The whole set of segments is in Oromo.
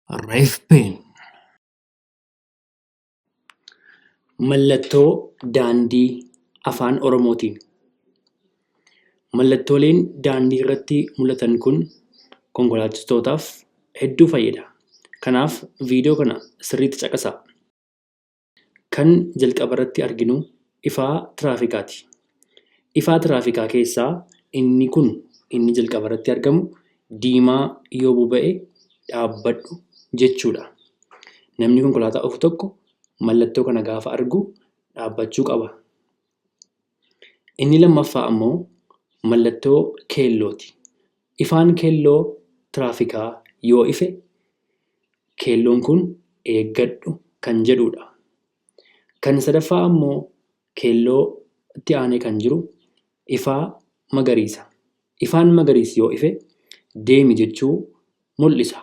Reef Pen. Mallattoo daandii Afaan Oromootiin. Mallattooleen daandii irratti mul'atan kun konkolaachistootaaf hedduu fayyada. Kanaaf viidiyoo kana sirriitti caqasaa. Kan jalqaba irratti arginu ifaa tiraafikaati. Ifaa tiraafikaa keessaa inni kun inni jalqaba irratti argamu diimaa yoo boba'e dhaabbadhu jechuudha. Namni konkolaataa oofu tokko mallattoo kana gaafa argu dhaabbachuu qaba. Inni lammaffaa ammoo mallattoo keellooti. Ifaan keelloo tiraafikaa yoo ife keelloon kun eeggadhu kan jedhudha. Kan sadaffaa ammoo keelloo itti aanee kan jiru ifaa magariisa. Ifaan magariisi yoo ife deemi jechuu mul'isa.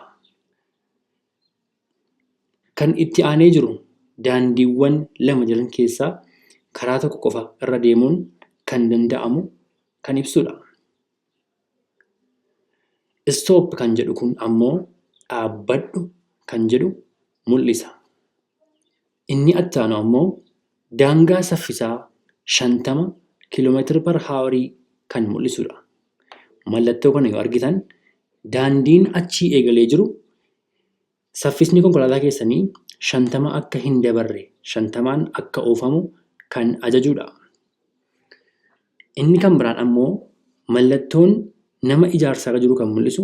Kan itti aanee jiru daandiiwwan lama jiran keessaa karaa tokko qofa irra deemuun kan danda'amu kan ibsudha. Stop kan jedhu kun ammoo dhaabbadhu kan jedhu mul'isa. Inni attaanu ammoo daangaa saffisaa 50 kiiloomeetira per haawarii kan mul'isudha. Mallattoo kana yoo argitan daandiin achii eegalee jiru saffisni konkolaataa keessanii 50 akka hin dabarre 50n akka oofamu kan ajajudha. Inni kan biraan ammoo mallattoon nama ijaarsarra jiru kan mul'isu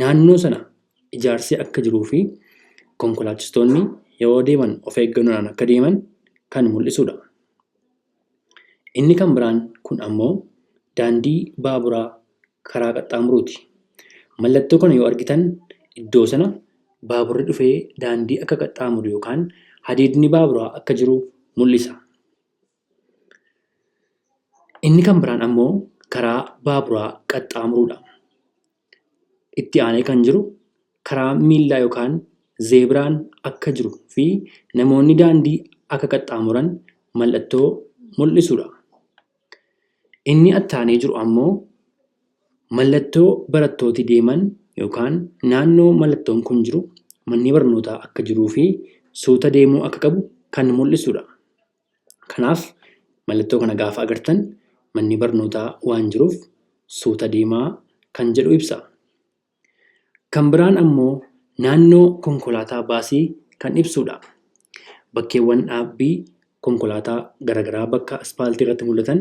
naannoo sana ijaarsi akka jiruu fi konkolaachistoonni yeroo deeman of eeggannoodhaan akka deeman kan mul'isudha. Inni kan biraan kun ammoo daandii baaburaa karaa qaxxaamuruuti. Mallattoo kana yoo argitan iddoo sana baaburri dhufee daandii akka qaxxaamuru yookaan hadiidni baaburaa akka jiru mul'isa. Inni kan biraan ammoo karaa baaburaa qaxxaamurudha. Itti aanee kan jiru karaa miillaa yookaan zeebiraan akka jiru fi namoonni daandii akka qaxxaamuran mallattoo mul'isudha. Inni attaanee jiru ammoo mallattoo barattooti deeman yookaan naannoo mallattoon kun jiru manni barnootaa akka jiruu fi suuta deemuu akka qabu kan mul'isudha. Kanaaf mallattoo kana gaafa agartan manni barnootaa waan jiruuf suuta deemaa kan jedhu ibsa. Kan biraan ammoo naannoo konkolaataa baasii kan ibsudha. Bakkeewwan dhaabbii konkolaataa garaagaraa bakka aspaaltii irratti mul'atan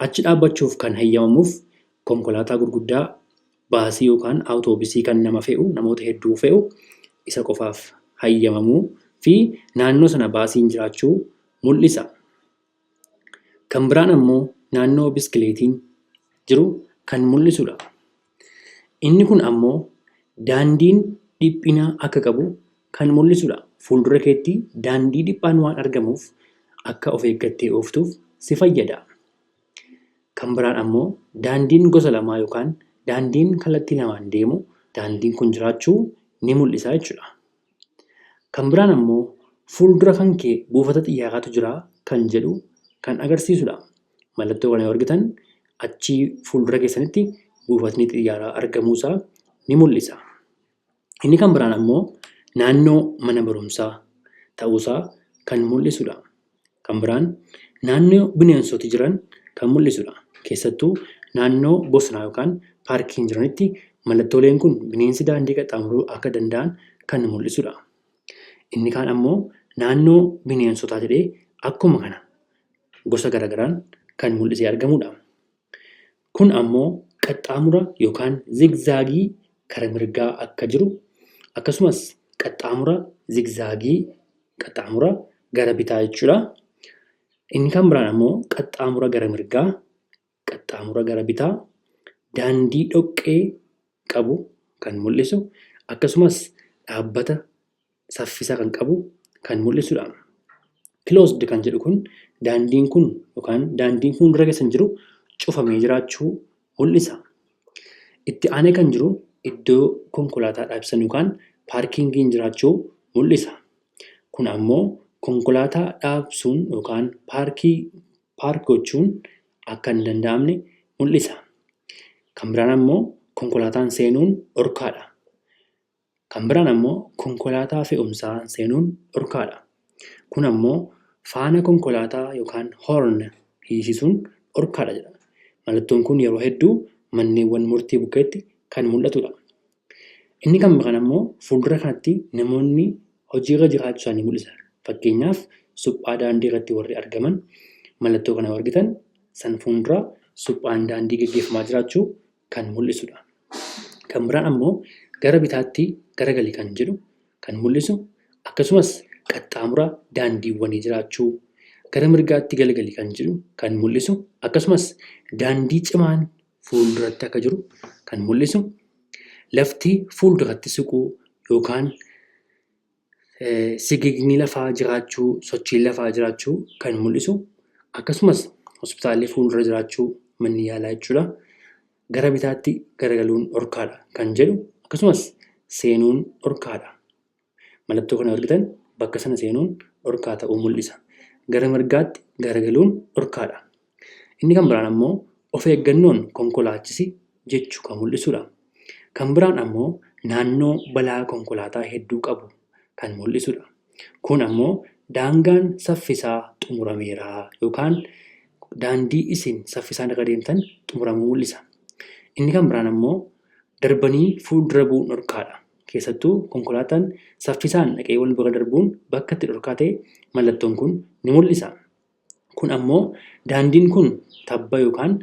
achi dhaabbachuuf kan hayyamamuuf konkolaataa gurguddaa baasii yookaan awutoobisii kan nama fe'u namoota hedduu fe'u isa qofaaf hayyamamuu fi naannoo sana baasiin jiraachuu mul'isa. Kan biraan ammoo naannoo biskileetiin jiru kan mul'isudha. Inni kun ammoo daandiin dhiphina akka qabu kan mul'isudha. Fuuldura keetti daandii dhiphaan waan argamuuf akka of eeggattee ooftuuf si fayyada. Kan biraan ammoo daandiin gosa lamaa yookaan daandiin kallattii lamaan deemu daandiin kun jiraachuu ni mul'isa jechuudha. Kan biraan ammoo fuuldura kan kee buufata xiyyaaraatu jira kan jedhu kan agarsiisudha. Mallattoo kana yoo argitan achii fuuldura keessanitti buufatni xiyyaaraa argamuusaa ni mul'isa. Inni kan biraan ammoo naannoo mana barumsaa ta'uusaa kan mul'isudha. Kan biraan naannoo bineensoti jiran kan mul'isudha. Keessattuu naannoo bosonaa yookaan paarkiin jiranitti mallattooleen kun bineensi daandii qaxxaamuruu akka danda'an kan mul'isudha. Inni kaan ammoo naannoo bineensotaa jedhee akkuma kana gosa garaagaraan kan mul'isee argamudha. Kun ammoo qaxxaamura yookaan zigzaagii kara mirgaa akka jiru akkasumas qaxxaamura zigzaagii qaxxaamura gara bitaa jechuudha. Inni kan biraan ammoo qaxxaamura gara mirgaa, qaxxaamura gara bitaa, daandii dhoqqee qabu kan mul'isu akkasumas dhaabbata saffisa kan qabu kan mul'isudha. Closed kan jedhu kun daandiin kun yookaan daandiin fuuldura keessan jiru cufamee jiraachuu mul'isa. Itti aanee kan jiru iddoo konkolaataa dhaabsisan yookaan paarkiingiin jiraachuu mul'isa. Kun ammoo konkolaataa dhaabsuun yookaan paarkii paark gochuun akka hin danda'amne mul'isa. Kan biraan ammoo konkolaataan seenuun dhorkaadha. Kan biraan ammoo konkolaataa fe'umsaa seenuun dhorkaadha. Kun ammoo faana konkolaataa yookaan horn hiisisuun dhorkaadha jedha. Mallattoon kun yeroo hedduu manneewwan murtii bukkeetti kan mul'atudha. Inni kan biraan ammoo fuuldura kanatti namoonni hojiirra jiraachuu isaanii mul'isa. Fakkeenyaaf suphaa daandii irratti warri argaman mallattoo kana yoo argitan san fuuldura suphaan daandii gaggeeffamaa jiraachuu kan mul'isudha. Kan biraan ammoo gara bitaatti garagali kan jedhu kan mul'isu akkasumas qaxxaamura daandiiwwanii jiraachuu, gara mirgaatti galagali kan jedhu kan mul'isu akkasumas daandii cimaan fuulduratti akka jiru kan mul'isu, lafti fuulduratti siquu yookaan sigigni lafaa jiraachuu, sochiin lafaa jiraachuu kan mul'isu akkasumas hospitaalli fuuldura jiraachuu manni yaalaa jechuudha. Gara bitaatti garagaluun dhorkaadha kan jedhu akkasumas seenuun dhorkaadha. Mallattoo kana yoo argitan bakka sana seenuun dhorkaa ta'uu mul'isa. Gara mirgaatti garagaluun dhorkaadha. Inni kan biraan ammoo of eeggannoon konkolaachisi jechuu kan mul'isudha. Kan biraan ammoo naannoo balaa konkolaataa hedduu qabu kan mul'isudha. Kun ammoo daangaan saffisaa xumurameera yookaan daandii isin saffisaan irra deemtan xumuramuu mul'isa. Inni kan biraan ammoo darbanii fuuldura bu'uun dhorkaadha. Keessattuu konkolaataan saffisaan dhaqee wal bira darbuun bakka itti dhorkaa ta'e mallattoon kun ni mul'isa. Kun ammoo daandiin kun tabba yookaan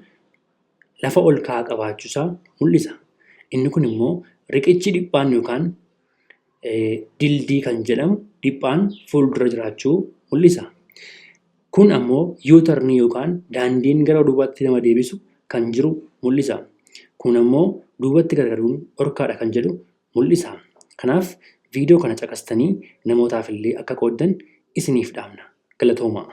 lafa ol ka'aa qabaachuusaa mul'isa. Inni kun immoo riqichi dhiphaan yookaan dildii kan jedhamu dhiphaan fuuldura jiraachuu mul'isa. Kun ammoo U-turnii yookaan daandiin gara duubaatti nama deebisu kan jiru mul'isa. Kun ammoo duubatti garagaluun dhorkaadha kan jedhu mul'isa. Kanaaf viidiyoo kana caqastanii namootaaf illee akka qooddan isiniif dhaamna. Galatoomaa.